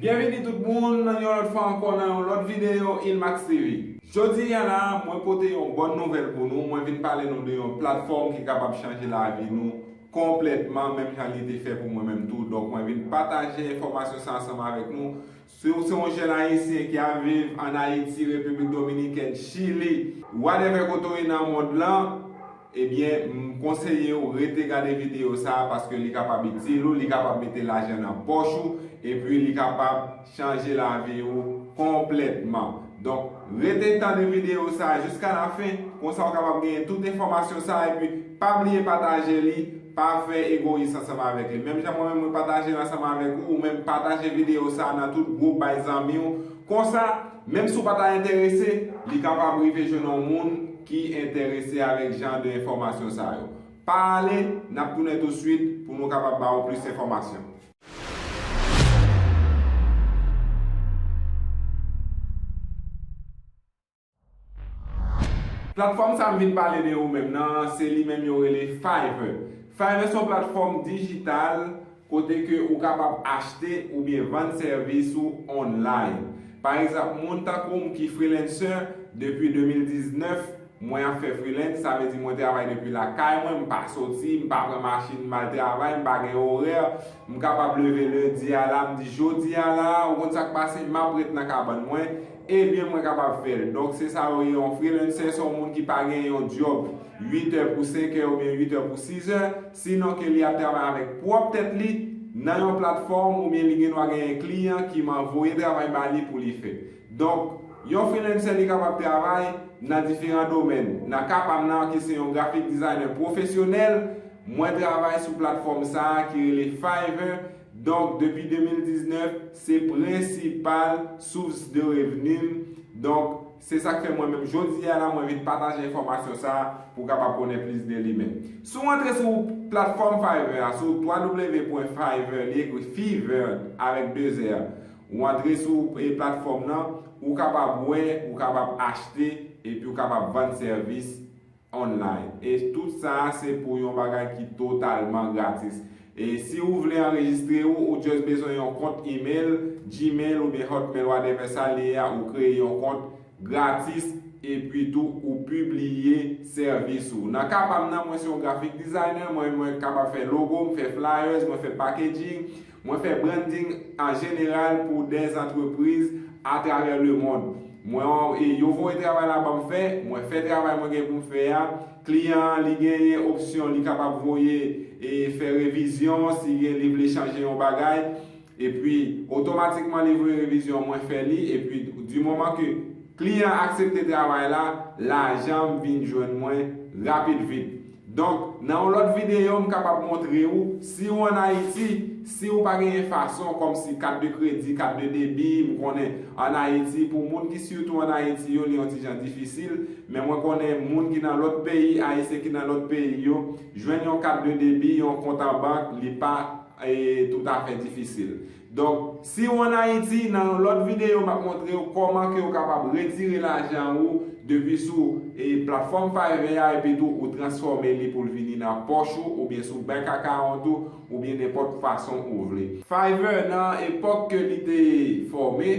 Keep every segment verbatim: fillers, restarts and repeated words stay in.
Byenvini tout moun nan yon lòt fwa ankò nan yon lòt videyo Ilmax T V. Jodi a la, mwen pote yon bòn nouvèl pou nou. Mwen vin pale nou de yon platfòm ki kapab chanje lavi nou konplètman, menm jan li te fè pou mwen menm tou. Donk, mwen vin pataje enfòmasyon sa ansanm avèk nou. Si w se yon jèn ayisyen ki ap viv ann Ayiti, Repiblik Dominikèn, Chili, whatever kote w ye nan mond lan, ebyen, m konseye w rete gade videyo sa a paske li kapab itil ou, li kapab mete lajan nan pòch ou, epi li kapab chanje lavi ou konplètman. Donk, rete tande videyo sa a jiska lafen, konsa w kapab genyen tout enfòmasyon sa a, epi pa bliye pataje li, pa fè egoyis ansanm avèk li. Menm jan mwen menm mwen pataje l ansanm avèk ou, ou menm pataje videyo sa a nan tout gwoup, bay zanmi w. Konsa, menm si w pa ta enterese, li kapab rive jwenn yon moun ki enterese avèk jan de enfòmasyon sa yo. Pa ale, n ap tounen tousuit pou nou kapab ba w plis enfòmasyon. Platfòm sa m vin pale de ou menm nan, se li menm yo rele Fiverr. Fiverr se yon platfòm dijital kote ke ou kapab achte oubyen vann sèvis ou online. Pa egzanp, moun tankou m ki freelancer depi de mil diznèf, mwen ap fè freelance, sa vle di mwen travay depi lakay mwen, m pa soti, m pa pran machin, m al travay, m pa gen orè, m kapab leve lendi a la, m di jodi a la, ou konn sa k pase, m ap ret nan kabann mwen, ebyen mwen kapab fè l. Donk se sa yo ye yon freelancer, se yon moun ki pa gen yon djòb uit è pou senk è oubyen uit è pou sis è, sinon ke li ap travay avèk pwòp tèt li nan yon platfòm oubyen li gen dwa genyen kliyan ki man voye travay ba li pou li fè. Donk, yon freelancer li kapab travay nan diferan domèn. Nan ka pa m nan, ki se yon graphic designer pwofesyonèl, mwen travay sou platfòm sa a ki rele Fiverr. Donk, depi de mil diznèf, se prensipal source de revenu m. Donk, se sa k fè mwen menm jodi a la, mwen vin pataje enfòmasyon sa a pou w kapab konnen plis de li menm. Si w antre sou platfòm Fiverr a, sou w w w pwen Fiverr, li ekri Fiverr avèk de zè. Ou antre sou, e, platfòm nan, ou kapab wè, ou kapab achte, epi ou kapab vann sèvis online. E tout sa a, se pou yon bagay ki totalman gratis. E si ou vle anrejistre ou, ou just bezwen yon kont email, Gmail oubyen Hotmail, whatever sa li ye a, ou kreye yon kont gratis, epi tou ou pibliye sèvis ou. Nan ka pa m nan, mwen se yon graphic designer, mwen, mwen kapab fè logo, m fè flyers, mwen fè packaging, mwen fè branding an jeneral pou dè antrepriz atravè lemond. Mwen, e, yo voye travay la ban m fè, mwen fè travay mwen gen pou m fè a. Kliyan an, li genyen opsyon, li kapab voye e fè revizyon, si gen, li vle chanje yon bagay. Epi, otomatikman, li voye revizyon, mwen fè li. Epi, di moman ke kliyan an aksepte travay la, lajan m vin jwenn mwen rapid vit. Donk, nan yon lòt videyo, m kapab montre ou, si w ann Ayiti, si w pa genyen fason, kòmsi kat de kredi, kat de debi, m konnen ann Ayiti, pou moun ki sitou ann Ayiti yo, li yon ti jan difisil, men mwen konnen moun ki nan lòt peyi, Ayisyen ki nan lòt peyi yo, jwenn yon kat de debi, yon kont an bank, li pa, e, toutafè difisil. Donk, si w ann Ayiti, nan yon lòt videyo, m ap montre w kòman ke w kapab retire lajan ou depi sou, e, platfòm Fiverr a, epi tou ou transfòme li pou l vini nan pòch ou, oubyen sou bank account ou, oubyen nenpòt fason ou vle. Fiverr, nan epòk ke li te fòme,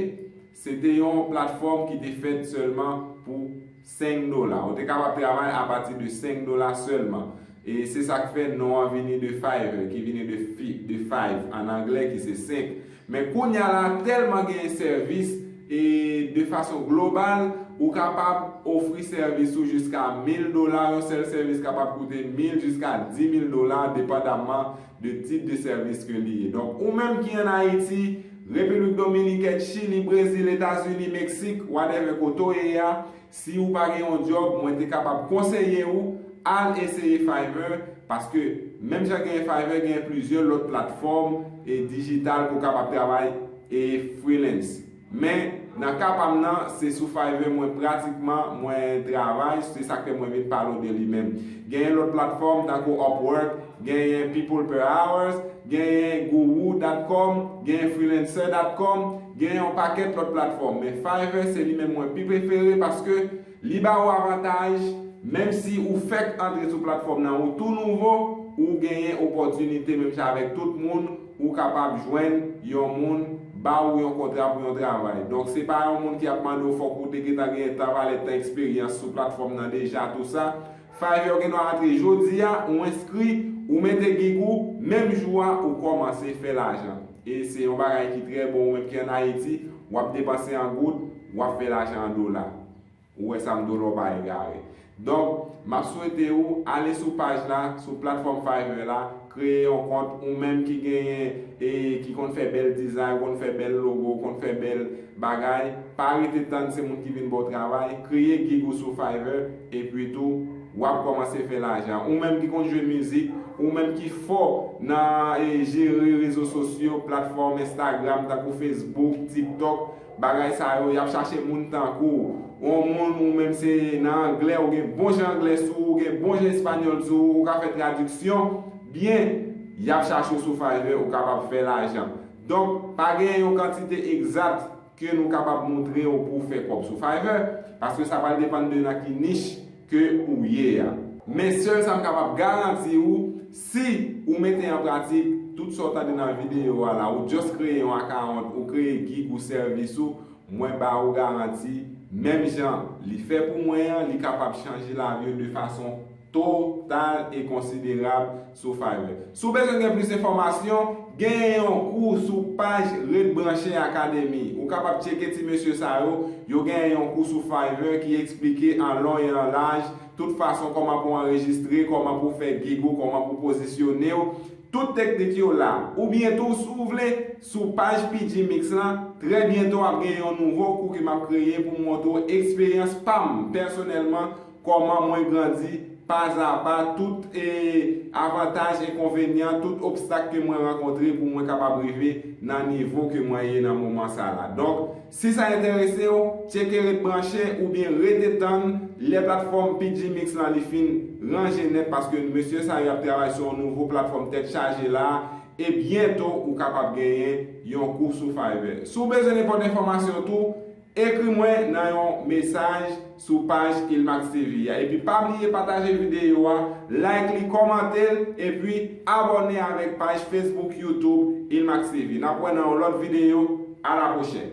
se te yon platfòm ki te fèt sèlman pou senk dola. Ou te kapab travay apati de senk dola sèlman. E se sa k fè non an vini de Fiverr, ki vini de fi-, de five an anglè, ki se senk. Men kounye a la, tèlman genyen sèvis, e de fason global, ou kapab ofri sèvis ou jiska mil dola. Yon sèl sèvis kapab koute mil jiska di mil dola, depandamman de tip de sèvis ke li ye. Donk, ou menm ki ann Ayiti, Repiblik Dominikèn, Chili, Brezil, Etazini, Meksik, whatever kote w ye a, si w pa gen yon djòb, mwen te kapab konseye w al eseye Fiverr, paske menm jan genyen Fiverr, genyen plizyè lòt platfòm, e, dijital pou w kapab travay, e, freelance. Men, nan ka pa m nan, se sou Fiverr mwen pratikman mwen travay, se sa k fè mwen vin pale w de li menm. Genyen lòt platfòm tankou Upwork, genyen People Per Hours, genyen Guru dot com, genyen Freelancer dot com, genyen yon pakèt lòt platfòm. Men Fiverr se li menm mwen pi prefere paske li ba ou avantaj, menm si ou fèk antre sou platfòm nan, ou tou nouvo, ou genyen opòtinite menm jan avèk tout moun, ou kapab jwenn yon moun ba ou yon kontra pou yon travay. Donk, se pa yon moun ki ap mande w fòk ou te gentan gen tan valè tan eksperyans sou platfòm nan deja, tou sa. Fiverr gen dwa antre jodi a, ou enskri, ou mete gig ou, menm jou a, ou kòmanse fè lajan. E se yon bagay ki trè bon, ou menm ki ann Ayiti, w ap depanse an goud, w ap fè lajan an dola. Ou wè sa m di w la, w pa egare. Donk, m ap swete ou ale sou paj la, sou platfòm Fiverr la, kreye yon kont, ou menm ki genyen e ki konn fè bèl dizay, ou konn fè bèl logo, ou konn fè bèl bagay, pa rete tann se moun ki vin ba w travay, kreye gig ou sou Fiverr, epi tou, w ap kòmanse fè lajan. Ou menm ki konn jwe mizik, ou menm ki fò nan e, jere rezo sosyo, platfòm Instagram, tankou Facebook, TikTok, bagay sa yo, y ap chache moun tankou w. Yon moun ou menm se nan anglè, ou gen bon jan anglè sou ou, ou gen bon jan espanyòl sou ou, ou ka fè tradiksyon byen, y ap chache w sou Fiverr, ou kapab fè lajan. Donk, pa gen yon kantite egzat ke nou kapab montre w pou w fè kòb sou Fiverr, paske sa pral depann de nan ki nich ke ou ye a. Men sèl sa m kapab garanti ou, si ou mete an pratik tout sa w tande nan videyo a la, ou just kreye yon account, ou kreye gig ou sèvis ou, mwen ba ou garanti, menm jan li fè pou mwen an, li kapab chanje lavi w de fason total e konsiderab sou Fiverr. Si w bezwen gen plis enfòmasyon, genyen yon kou sou paj Ret Branche Academy. Ou kapab tcheke ti mesye sa yo, yo genyen yon kou sou Fiverr ki eksplike an lon e an laj tout fason kòman pou w anrejistre, kòman pou w fè gig ou, kòman pou w pozisyone w. Tout teknik yo la. Oubyen tou, si w vle, sou paj P G Mix lan, trè byento w ap gen yon nouvo kou ke m ap kreye pou montre w eksperyans pa m pèsonèlman, kòman mwen grandi pazapa, tout e, avantaj, enkonvenyan, tout obstak ke mwen rankontre pou mwen kapab rive nan nivo ke mwen ye nan moman sa la. Donk, si sa enterese w, tcheke Ret Branche oubyen rete tann lè platfòm P G Mix lan li fin ranje nèt, paske mesye sa yo ap travay sou yon nouvo platfòm tèt chaje la, e byento ou kapab genyen yon kou sou Fiverr. Si w bezwen nenpòt enfòmasyon tou, ekri mwen nan yon mesaj sou paj Ilmax T V a. Epi pa bliye pataje videyo a, like li, kòmante l, epi abòne avèk paj Facebook, YouTube Ilmax T V. N ap wè nan yon lòt videyo. A la pwochèn!